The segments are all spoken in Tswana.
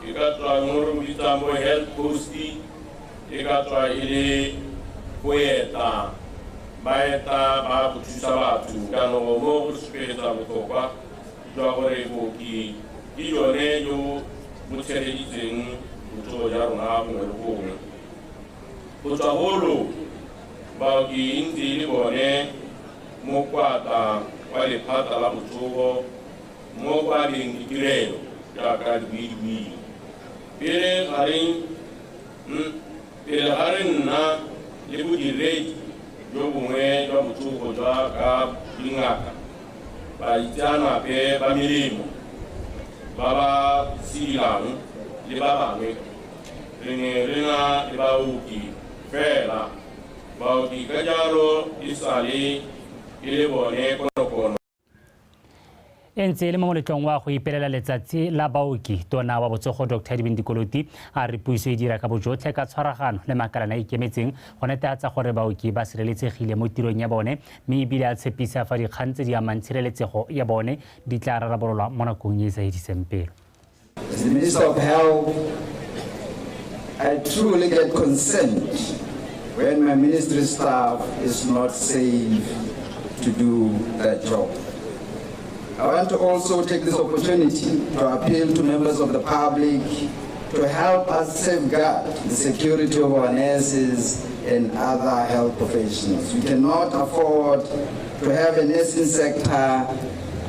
E ka tswa mo re bitsang bo health post, e ka tswa e le go eta ba eta ba go thusa batho. Jaanong mo go supegetsa botlhokwa jwa gore booki ke jone jo bo tshegeditseng botsogo jwa rona gongwe le gongwe. Go tswa golo baoki e ntse e le bone mokwata wa lephata la botsogo mo go abeng ditirelo jaaka dibuidibui. Pele ga re nna le bodiredi jo bongwe jwa botsogo jaaka dingaka, baitseanape ba melemo, ba ba sidilang le ba bangwe, re ne re na le baoki fela. Baoki ka jalo e sale e le bone konokono. E ntse e le mo moletlong wa go ipelela letsatsi la baoki, tona wa botsogo Dr Edwin Dikoloti a re puso e dira ka bojotlhe ka tshwaragano le makalana a ikemetseng go netefatsa gore baoki ba sireletsegile mo tirong ya bone, mme ebile a tshepisa fa dikgang tse di amang tshireletsego ya bone di tla rarabololwa mo nakong e e sa fediseng pelo. As the Minister of Health, I truly get concerned when my ministry staff is not safe to do their job. I want to also take this opportunity to appeal to members of the public to help us safeguard the security of our nurses and other health professionals. We cannot afford to have a nursing sector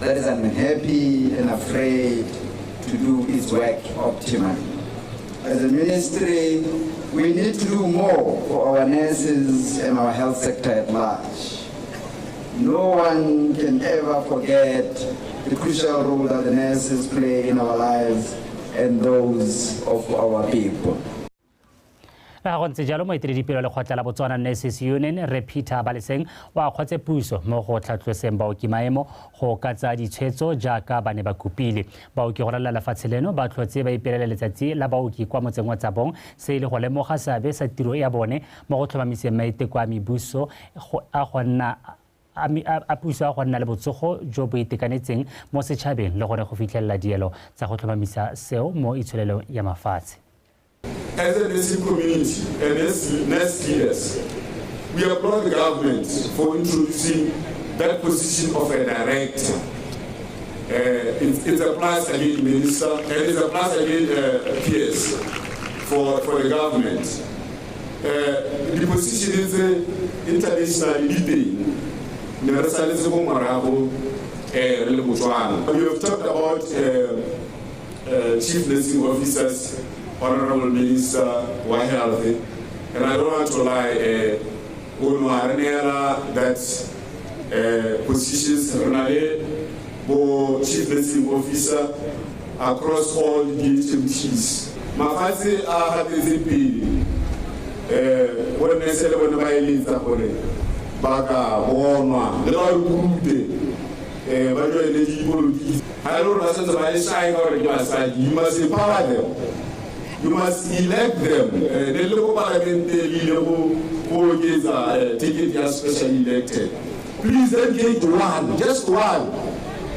that is unhappy and afraid to do its work optimally. As a ministry, we need to do more for our nurses and our health sector at large. No one can ever forget the crucial role that the nurses play in our lives and those of our people. Le ga go ntse jalo, moeteledipele wa lekgotla la Botswana Nurses Union re Peter Baleseng wa akgotse puso mo go tlhatloseng baoki maemo go ka tsaya ditshwetso jaaka ba ne ba kopile. Baoki go ralala lefatshe leno ba tlhotse ba ipelela letsatsi la baoki kwa motseng wa Tsabong, se e le go lemoga seabe sa tiro ya bone mo go tlhomamiseng maiteko a mebuso a go nna a puso a go nna le botsogo jo bo itekanetseng mo setšhabeng le gone go fitlhelela dielo tsa go tlhomamisa seo mo itsholelong ya mafatshe. As a nursing community and as nurse leaders, we applaud the government for introducing that position of a director. It's a plus again, Minister, and it's a plus again, PS, for the government. The position is internationally leading. Ne re saletse ko morago, re le Botswana. We have talked about chief nursing officers, Honorable Minister wa Health, and I don't want to lie, o no a re neela that positions, re na le bo chief nursing officer across all the DHMTs. Mafatshe a gatetse pele, bo nurse le bone ba eletsa gore ba ka bonwa le ba recruite, ba joine dipolotiki. Ha e le gore ba santse ba le shy ka gore ke basadi, you must empower them. You must elect them. Ne le ko palamente le ile go oketsa ticket ya specially elected. Please dedicate one, just one,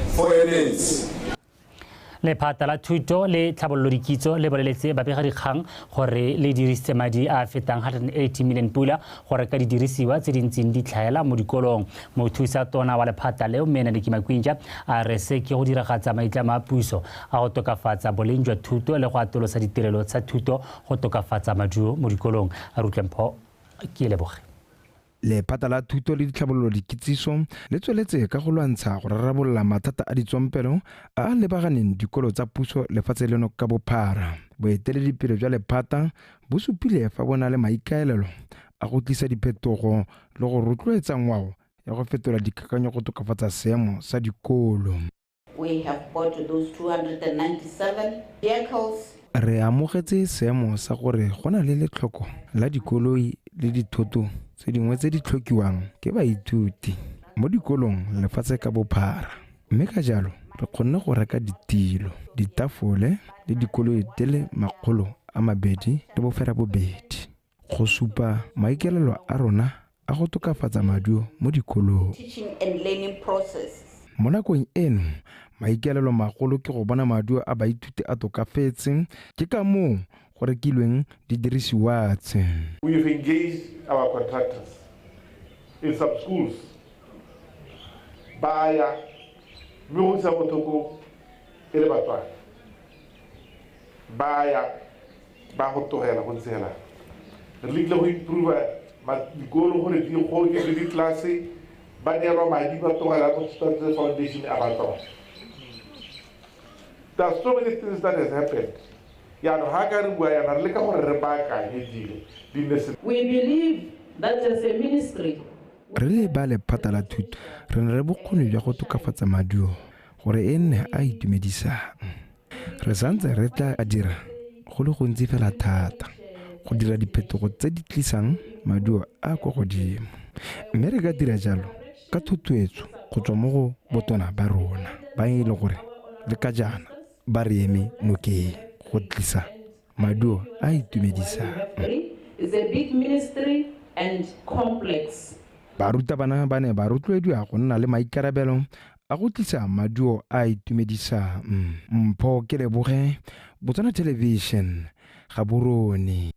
for a nurse. Lephata la thuto le tlhabololo dikitso le boleletse babegadikgang gore le dirisitse madi a a fetang 180 million pula go reka didirisiwa tse di ntseng di tlhaela mo dikolong. Mothusa tona wa lephata leo mme Naledi Makwinja a re se ke go diragatsa maitlamo a puso a go tokafatsa boleng jwa thuto le go atolosa ditirelo tsa thuto go tokafatsa maduo mo dikolong. A re utlwe Mpho ke leboge. Lephata la thuto le ditlhabololo dikitsiso le tsweletse ka go lwantsha go rarabolola mathata a ditsompelo a a lebaganeng dikolo tsa puso lefatshe leno ka bophara. Boeteledipele jwa lephata bo supile fa bo na le maikaelelo a go tlisa diphetogo le go rotloetsa ngwao ya go fetola dikakanyo go tokafatsa seemo sa dikolo. We have bought those 297 vehicles. Re amogetse seemo sa gore go na le letlhoko la dikoloi le dithoto tse dingwe tse di tlhokiwang ke baithuti mo dikolong lefatshe ka bophara, mme ka jalo re kgonne go reka ditilo, ditafole le dikoloi di le 208 go supa maikaelelo a rona a go tokafatsa maduo mo dikolong. Teaching and learning process. Mo nakong eno, Maikaelelo magolo ke go bona maduo a baithuti a tokafetse, ke ka moo go rekilweng didirisiwa tse. We've engaged our contractors in some schools. Ba ya mme go isa botlhoko e le Batswana. Ba ya ba go tlogela go ntse hela. Re lekile go improve dikolo gore di go le ditlelase, ba neelwa madi ba tlogela go start foundation a ba tloga. There are so many things that has happened. Jaanong ga ka re bua yana re leka gore re baakanye dilo di nne sentle. We believe that as a ministry, Re le ba lephata la thuto re na le bokgoni jwa go tokafatsa maduo gore e nne a a itumedisang. Re santse re tla dira go le gontsi fela thata go dira diphetogo tse di tlisang maduo a kwa godimo, mme re ka dira jalo ka thotloetso go tswa mo go botona ba rona ba e leng gore le ka jaana ba re eme nokeng go tlisa maduo a a itumedisang. Is a big ministry and complex. Barutabana ba ne ba rotloediwa go nna le maikarabelo a go tlisa maduo a a itumedisang. Mpho Keleboge, Botswana Television, Gaborone.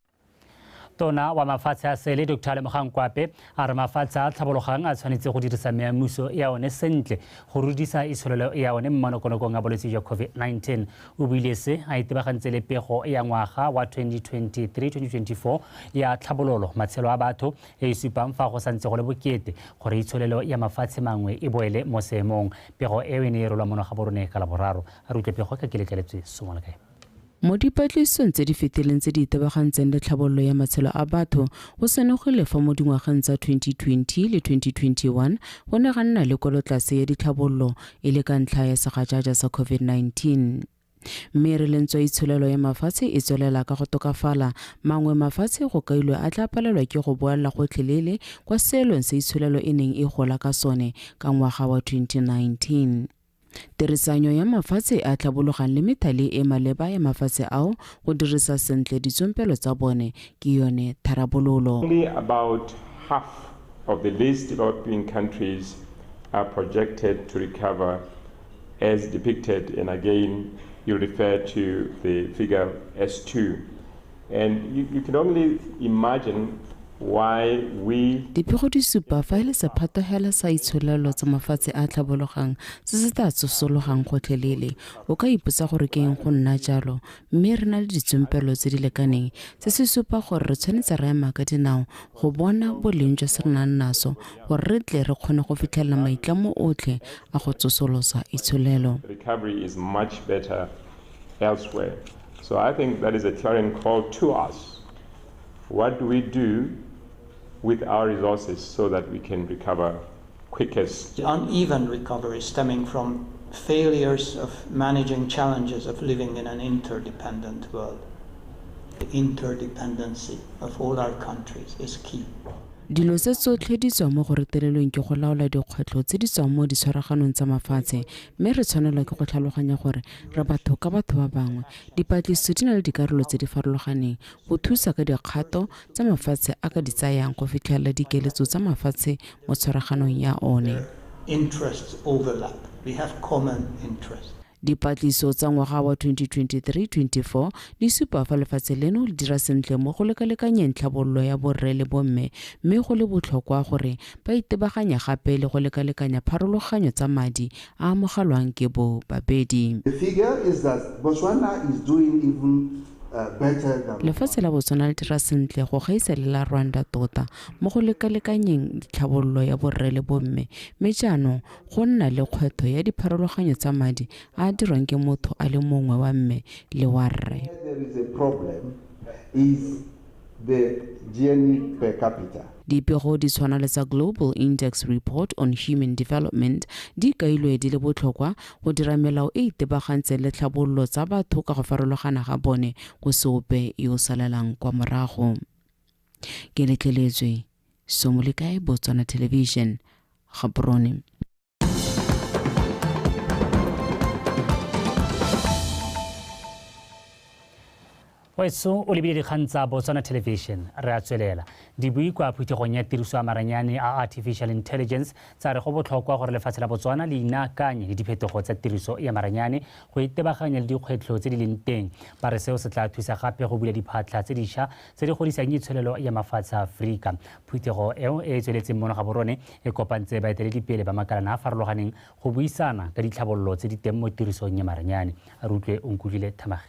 Tona wa mafatshe a sele Dr. Lemogang Kwape a re mafatshe a tlhabologang a tshwanetse go dirisa meamuso ya one sentle go rudisa itsholelo ya one mo manokonokong a bolwetse jwa COVID-19. O buile se a itebagantse le pego ya ngwaga wa 2023-2024 ya tlhabololo matshelo a batho e e supang fa go santse go le bokete gore itsholelo ya mafatshe mangwe e boele mo seemong. Pego eo e ne e rolwa mono Gaborone ka Laboraro. A re utlwe pego ka kelekeletswe Somolakae. Mo dipatlisisong tse di fetileng tse di itebagantseng le tlhabololo ya matshelo a batho, go senogile fa mo dingwageng tsa 2020 le 2021 go ne ga nna le kwelotlase ya ditlhabololo e le ka ntlha ya segajaja sa COVID-19. Mme re lentswa itsholelo ya mafatshe e tswelela ka go tokafala, mangwe mafatshe go kailwe a tla palelwa ke go boela gotlhelele kwa seelong se itsholelo e neng e gola ka sone ka ngwaga wa 2019. Tirisanyo ya mafatshe a tlhabologang le methale e maleba ya mafatshe ao go dirisa sentle ditsompelo tsa bone ke yone tharabololo. Only about half of the least developing countries are projected to recover as depicted, and again you refer to the figure S2. And you can only imagine why we Dipego di supa fa e le sephato hela sa itsholelo tsa mafatshe a tlhabologang se se tla tsosologang gotlhelele. O ka ipotsa gore ke eng go nna jalo, mme re na le ditsompelo tse di lekaneng. Se se supa gore re tshwanetse ra ema ka dinao go bona boleng jwa se re nang naso gore re tle re kgone go fitlhelela maitlamo otlhe a go tsosolosa itsholelo. Recovery is much better elsewhere. So I think that is a clarion call to us. What do we do with our resources so that we can recover quickest? The uneven recovery stemming from failures of managing challenges of living in an interdependent world. The interdependency of all our countries is key. Dilo tse tsotlhe di tswa mo go retelelweng ke go laola dikgwetlho tse di tswang mo ditshwaraganong tsa mafatshe, mme re tshwanelwa ke go tlhaloganya gore re batho ka batho ba bangwe. Dipatlisiso di na le dikarolo tse di farologaneng go thusa ka dikgato tsa mafatshe a ka di tsayang go fitlhelela dikeletso tsa mafatshe mo tshwaraganong ya one. Interests overlap. We have common interests. Dipatlisiso tsa ngwaga wa 2023-24 di supa fa lefatshe leno le dira sentle mo go lekalekanyeng tlhabololo ya borre le bomme, mme go le botlhokwa gore ba itebaganye gape le go lekalekanya pharologanyo tsa madi a amogelwang ke bo babedi. The figure is that Botswana is doing even better than Lefatshe la Botswana le dira sentle go gaisa le la Rwanda tota mo go lekalekanyeng tlhabololo ya borre le bomme, mme jaanong go nna le kgwetlho ya dipharologanyo tsa madi a a dirwang ke motho a le mongwe wa mme le wa rre. There is a problem is the GNI per capita. Dipego di tshwana le tsa Global Index Report on Human Development di kailwe di le botlhokwa go dira melao e itebagantseng le tlhabololo tsa batho ka go farologana ga bone go se ope yo o salelang kwa morago. Ke letleletswe Somolekae, Botswana Television, Gaborone. Weso o lebile dikgang tsa Botswana Television. Re a tswelela. Dibui kwa phuthegong ya tiriso ya maranyane a artificial intelligence tsa re go botlhokwa gore lefatshe la Botswana le inaakanye le diphetogo tsa tiriso ya maranyane go itebaganya le dikgwetlho tse di leng teng. Ba re seo se tla thusa gape go bula diphatlha tse dišwa tse di godisang itsholelo ya mafatshe a Aforika. Phuthego eo e e tsweletseng mono Gaborone e kopantse baeteledipele ba makalana a farologaneng go buisana ka ditlhabololo tse di teng mo tirisong ya maranyane. A re utlwe Onkutlwile Thamage.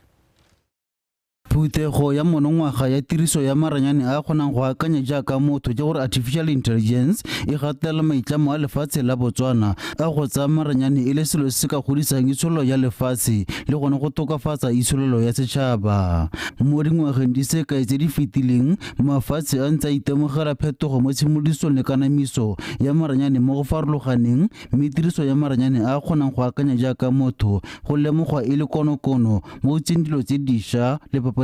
Phuthego ya monongwaga ya tiriso ya maranyane a a kgonang go akanya jaaka motho, ke gore artificial intelligence, e gatelela maitlamo a lefatshe la Botswana a go tsaya maranyane e le selo se se ka godisang itsholelo ya lefatshe le gone go tokafatsa itsholelo ya setšhaba. Mo dingwageng di se kae tse di fetileng, mafatshe a ntse a itemogela phetogo mo tshimolodisong le kanamiso ya maranyane mo go farologaneng, mme tiriso ya maranyane a a kgonang go akanya jaaka motho go lemogwa e le konokono mo go itseng dilo tse dišwa le papadisano.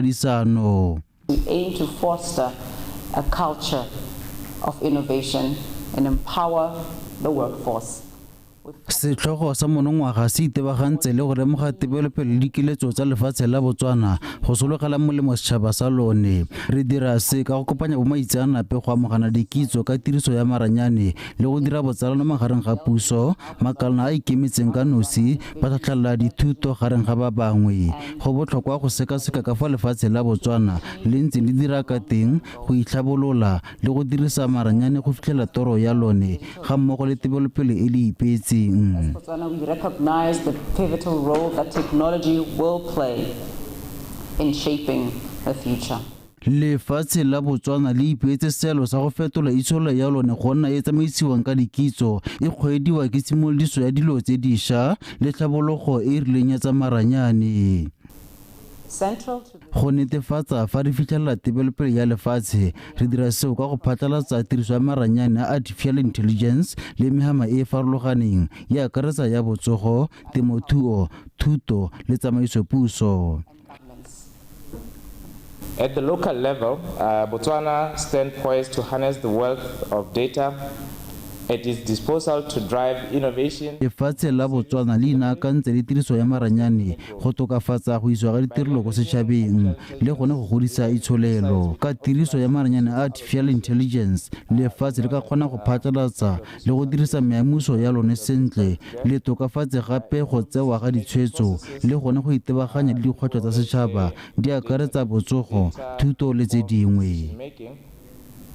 We aim to foster a culture of innovation and empower the workforce. Setlhogo sa monongwaga se itebagantse le go lemoga tebelopele le dikeletso tsa lefatshe la Botswana go sologela molemo setšhaba sa lone. Re dira se ka go kopanya bomaitseanape go amogana dikitso ka tiriso ya maranyane le go dira botsalano magareng ga puso, makalana a ikemetseng ka nosi, ba tlhatlhelela dithuto gareng ga ba bangwe. Go botlhokwa go sekaseka ka fa lefatshe la Botswana le ntse le dira ka teng go itlhabolola le go dirisa maranyane go fitlhela toro ya lone ga mmogo le tebelopele e le ipeetseng. Botswana, we recognize the pivotal role that technology will play in shaping the future. Lefatshe la Botswana le ipeetse seelo sa go fetola itsholelo ya lone go nna e tsamaisiwang ka dikitso, e kgweediwa ke tshimolodiso ya dilo tse dišwa le tlhabologo e e rileng ya tsa maranyane. Go netefatsa fa re fitlhelela tebelopele ya lefatshe, re dira seo ka go phatlalatsa tiriso ya maranyane a artificial intelligence le mehama e e farologaneng, e akaretsa ya botsogo, temothuo, thuto le tsamaisopuso. At the local level, Botswana stands poised to harness the wealth of data at its disposal to drive innovation. Lefatshe la Botswana le inaakantse le tiriso ya maranyane go tokafatsa go isiwa ga ditirelo ko setšhabeng le gone go godisa itsholelo. Ka tiriso ya maranyane a artificial intelligence, lefatshe le ka kgona go phatlalatsa le go dirisa meamuso ya lone sentle, le tokafatse gape go tsewa ga ditshwetso le gone go itebaganya le dikgwetlho tsa setšhaba, di akaretsa botsogo, thuto le tse dingwe.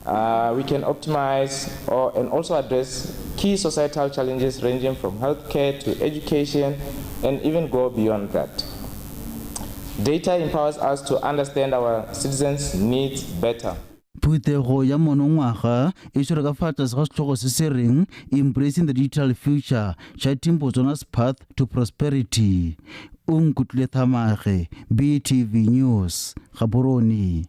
We can optimize and also address key societal challenges ranging from healthcare to education and even go beyond that. Data empowers us to understand our citizens' needs better. Phuthego ya monongwaga e tshwere ka fa tlase ga setlhogo se se reng Embracing the Digital Future, Charting Botswana's Path to Prosperity. Onkutlwile Thamage, BTV News, Gaborone.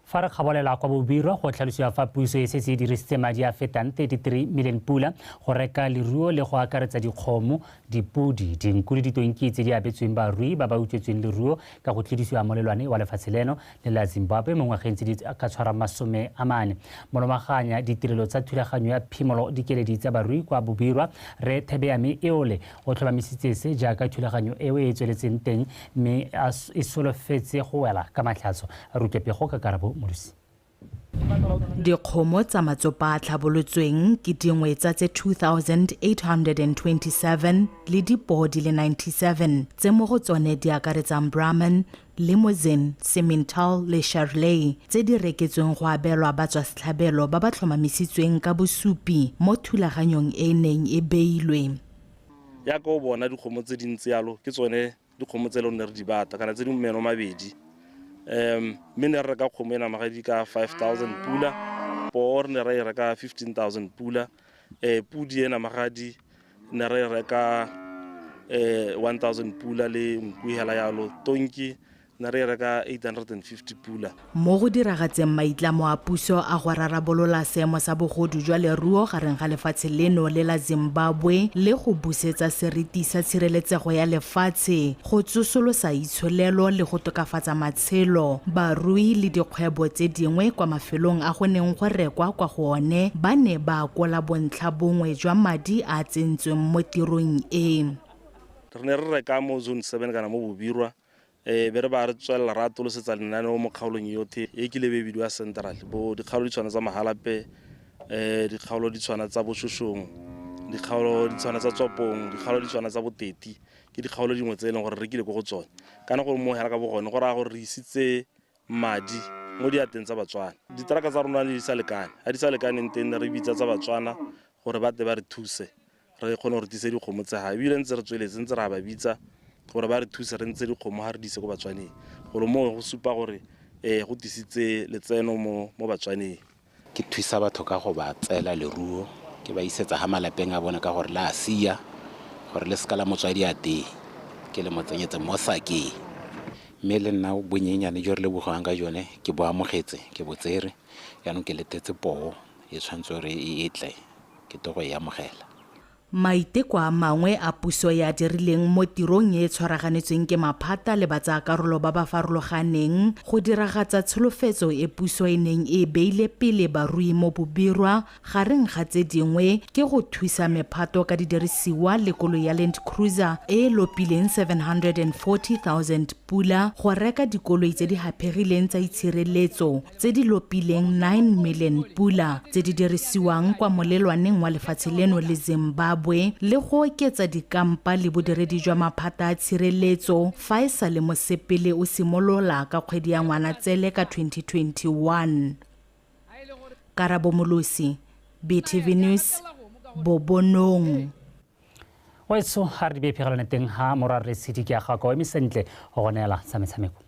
Fa re kgabolela kwa Bobirwa, go tlhalosiwa fa puso e setse e dirisitse madi a fetang 33 million pula go reka leruo le go akaretsa dikgomo, dipodi, dinku le ditonki tse di abetsweng barui ba ba utswetsweng leruo ka go tlodisiwa molelwane wa lefatshe leno le la Zimbabwe mo ngwageng tse di ka tshwarang 40. Molomaganya ditirelo tsa thulaganyo ya phimolo dikeledi tsa barui kwa Bobirwa, Rre Thebeame Eole, o tlhomamisitse se jaaka thulaganyo eo e tsweletseng teng mme e solofetse go wela ka matlhatso. A rutwe pego ka Karabo Morusi. Dikgomo tsa matsopa a tlhabolotsweng ke dingwe tsa tse 2827 le dipoo di le 97 tse mo go tsone di akaretsang Brahman, Limousin, Simmental le Charolais tse di reketsweng go abelwa batswasetlhabelo ba ba tlhomamisitsweng ka bosupi mo thulaganyong e e neng e beilwe. Jaaka o bona dikgomo tse dintsi yalo, ke tsone dikgomo tse e leng ne re di batla, kana tse di meno mabedi. Mme ne re reka kgomo e namagadi ka 5,000 pula, poo re ne ra e reka 15,000 pula, pudi e namagadi ne re e reka 1,000 pula le nku hela yalo, tonki ne re e reka 850 pula. Mo go diragatseng maitlamo a puso a go rarabolola seemo sa bogodu jwa leruo gareng ga lefatshe leno le la Zimbabwe le go busetsa seriti sa tshireletsego ya lefatshe, go tsosolosa itsholelo le go tokafatsa matshelo, barui le dikgwebo tse dingwe kwa mafelong a go neng go rekwa kwa go one ba ne ba akola bontlha bongwe jwa madi a tsentsweng mo tirong e. Re ne re reka mo zone 7 kana mo Bobirwa, Be re ba re tswelela re atolosetsa lenaneo mo kgaolong yotlhe e kile be bidiwa Central, bo dikgaolo di tshwana tsa Mahalapye, dikgaolo di tshwana tsa Boshoshong, dikgaolo di tshwana tsa Tswapong, dikgaolo di tshwana tsa Boteti, ke dikgaolo dingwe tse e leng gore re kile ko go tsone. Kana gore mo hela ka bogone go raya gore re isitse madi mo diateng tsa Batswana. Diteraka tsa rona di sa lekane, ga di sa lekaneng teng re bitsa tsa Batswana gore ba tle ba re thuse, re kgone gore tise dikgomo tse gae. Ebile ntse re tsweletse ntse re a ba bitsa gore ba re thuse re ntse dikgomo ga re di ise ko Batswaneng, gore moo go supa gore go tisitse letseno mo Batswaneng. Ke thusa batho ka go ba tseela leruo, ke ba isetsa ga malapeng a bona ka gore la sia, gore le seka la motswadi a teng, ke le mo tsenyetse mo sakeng. Mme le nna bonyenyane jo re lebogang ka jone ke bo amogetse, ke bo tsere, jaanong ke letetse poo e tshwanetse gore e tle, ke tlo go e amogela. Maiteko a mangwe a puso ya dirileng mo tirong e tshwaraganetsweng ke maphata le batsayakarolo ba ba farologaneng go diragatsa tsholofetso e puso e neng e beile pele barui mo Bobirwa gareng ga tse dingwe ke go thusa mephato ka didirisiwa le koloi ya Land Cruiser e e lopileng 740,000 pula go reka dikoloi tse di haphegileng tsa itshireletso tse di lopileng 9 million pula tse di dirisiwang kwa molelwaneng wa lefatshe leno le Zimbabwe le go oketsa dikampa le bodiredi jwa maphata a tshireletso fa e sa le mosepele o simolola ka kgwedi ya Ngwanatsele ka 2021. Karabo Molosi, BTV News, Bobonong. Wetso ga re di bephegelane teng ha morwa re tshedi ke ya gago eme sentle go go neela sa metshameko.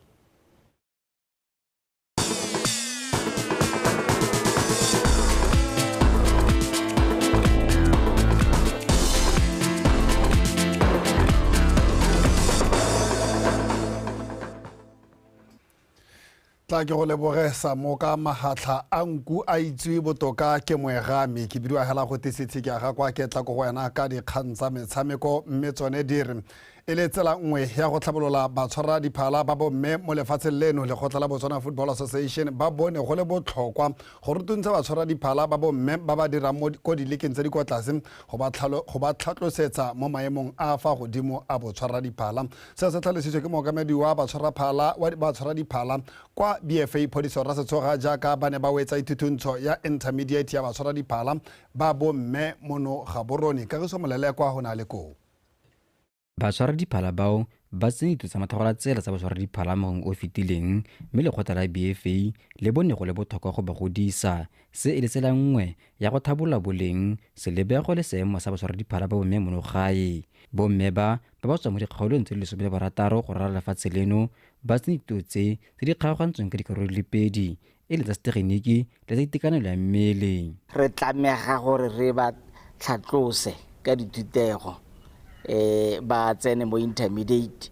Tla ke go leboge Samoka mahatlha a nku a itsewe botoka ke moegami ke bidiwa hela go tesetse ke aga kwa ke tla ko go wena ka dikgang tsa metshameko mme tsone di re e le tsela nngwe ya go tlhabolola batshwara diphala ba bomme mo lefatsheng leno. Lekgotla la Botswana Football Association ba bone go le botlhokwa go rutuntsha batshwara diphala ba bomme ba ba dirang mo ko dilekeng tse di kwa tlase go ba tlhatlosetsa mo maemong a fa godimo a botshwara diphala. Se se tlhalositswe ke mookamedi wa batshwara diphala kwa BFA Phodiso Rasetsoga jaaka ba ne ba wetsa ithuthuntso ya intermediate ya batshwara diphala ba bomme mono Gaborone. Kagiso Molele kwa go na le koo. Batshwara diphala bao ba tsene dithuto tsa mathogo la tsela tsa batshwara diphala mo o fetileng mme lekgotla la BFA le bone go le botlhokwa go ba godisa. Se e le tsela nngwe ya go thabolla boleng selebego le seemo sa batshwara diphala ba bomme mono gae. Bomme ba ba tswa mo dikgaolong tse di 16 go ralala lefatshe leno ba tsene dithuto tse di kgaogantsweng ka dikarolo di le pedi e le tsa setegeniki le tsa itekanelo ya mmele. Re tlamega gore re ba tlhatlose ka dithutego, ba tsene mo intermediate,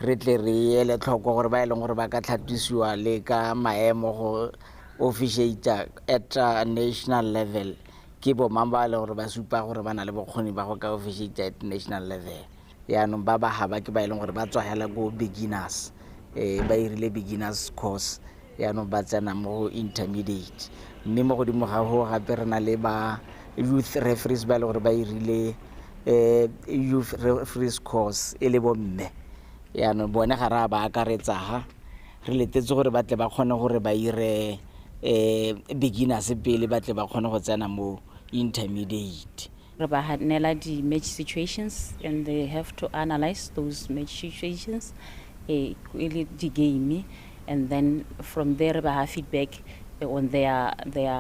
re tle re ele tlhoko gore ba e leng gore ba ka tlhatlosiwa le ka maemo go officiate at national level ke bo mang ba e leng gore ba supa gore ba na le bokgoni ba go ka officiate at national level. Yaanong ba ba haba ke ba e leng gore ba tswa hela ko beginners, ba irile beginners course, yaanong ba tsena mo intermediate. Mme mo godimo ga go gape re na le ba youth referees ba e leng gore ba irile youth referees course e le bomme. Yaanong bone ga re a ba akaretsa ga re letetse gore ba tle ba kgone gore ba ire beginners pele ba tle ba kgone go tsena mo intermediate. Re ba neela di-match situations and they have to analyze those match situations e le di-game, and then from there ba ha feedback on their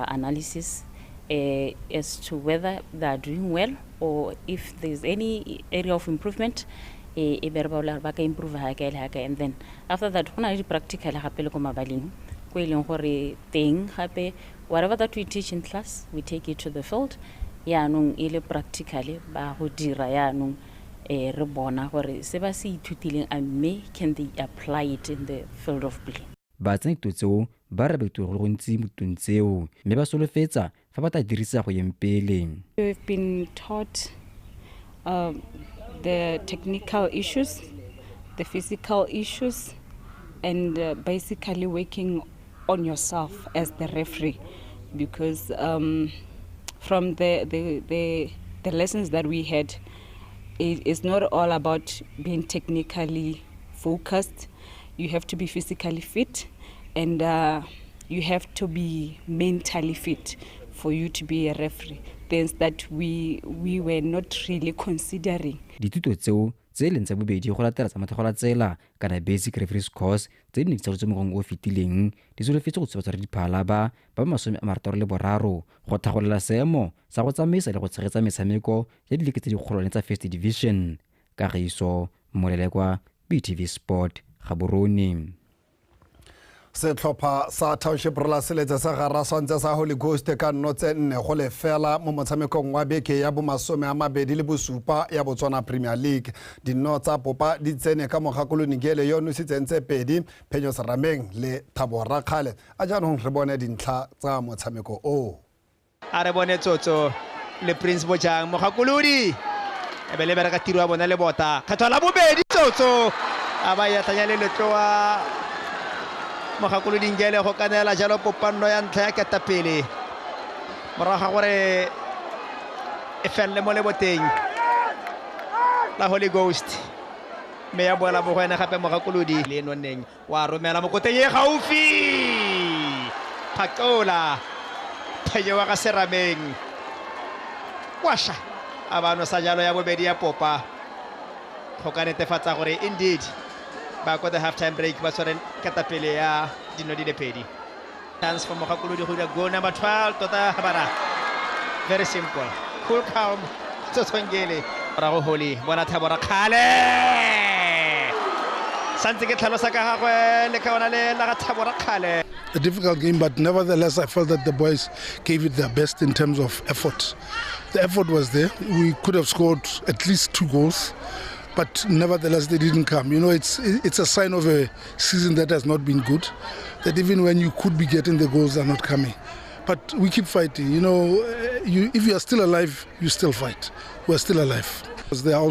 analysis as to whether they are doing well or if there's any area of improvement, e be re ba ka improve ha kae le ha kae. And then after that go na le di-practical gape le ko mabaleng ko e leng gore teng gape whatever that we teach in class we take it to the field. Yaanong e le practically ba go dira yaanong re bona gore se ba se ithutileng a mme can they apply it in the field of play. Ba tsene dithuto tseo ba re go le gontsi mo thutong tseo mme ba solofetsa fa ba tla dirisa go yeng pele. We've been taught the technical issues, the physical issues, and basically working on yourself as the referee, because from the lessons that we had, it is not all about being technically focused. You have to be physically fit and you have to be mentally fit for you to be a referee. Things that we were not really considering. Dithuto tseo tse e leng tsa bobedi go latela tsa mothego la tsela kana basic referees course tse di neng di tshwaretswe mogong o o fetileng di solofetse go thusa batshwara diphala ba ba 63 go tlhagolela seemo sa go tsamaisa le go tshegetsa metshameko ya dileke tse dikgolwane tsa first division. Kagiso Molelekwa, BTV Sport, Gaborone. Setlhopha sa Township Rollers se letse sa garaswantse sa Holy Ghost ka 0 4-0 mo motshamekong wa beke ya bomasome a mabedi le bosupa ya Botswana Premier League. Dinno tsa Popa di tsene ka Mogakolodi Ngele yo nositseng tse pedi, Phenyo Serameng le Thabo Rakgale. A jaanong re bone dintlha tsa motshameko o. A re bone Tsotso le Prince Bojang. Mogakolodi e be le bereka tiro ya bona le bota kgetho la bobedi. Tsotso a ba ya tlanya le letloa. Mogakolodi Ngele go kanela jalo popanno ya ntlha ya ketapele morago ga gore e felele mo leboteng la Holy Ghost, mme ya boela mo go ene gape. Mogakolodi le nonneng wa romela mokoteng e gaufi. Phaqola Phenyo wa ga Serameng kwasha a ba nosa jalo ya bobedi ya Popa go ka netefatsa gore indeed ba ko the half time break ba tshware ketapele ya 2-2. Chance for Mogakolodi go dira goal number 12. Tota bana, very simple, cool, calm. Tsotsongele morago Holy bona Thabo Rakgale santse ke tlhalosa ka gagwe le ka ona le la ga Thabo Rakgale. A difficult game, but nevertheless, I felt that the boys gave it their best in terms of effort. The effort was there. We could have scored at least two goals, but nevertheless, they didn't come. It's a sign of a season that has not been good, that even when you could be getting the goals, they're not coming. But we keep fighting. If you are still alive, you still fight. We're still alive. They are also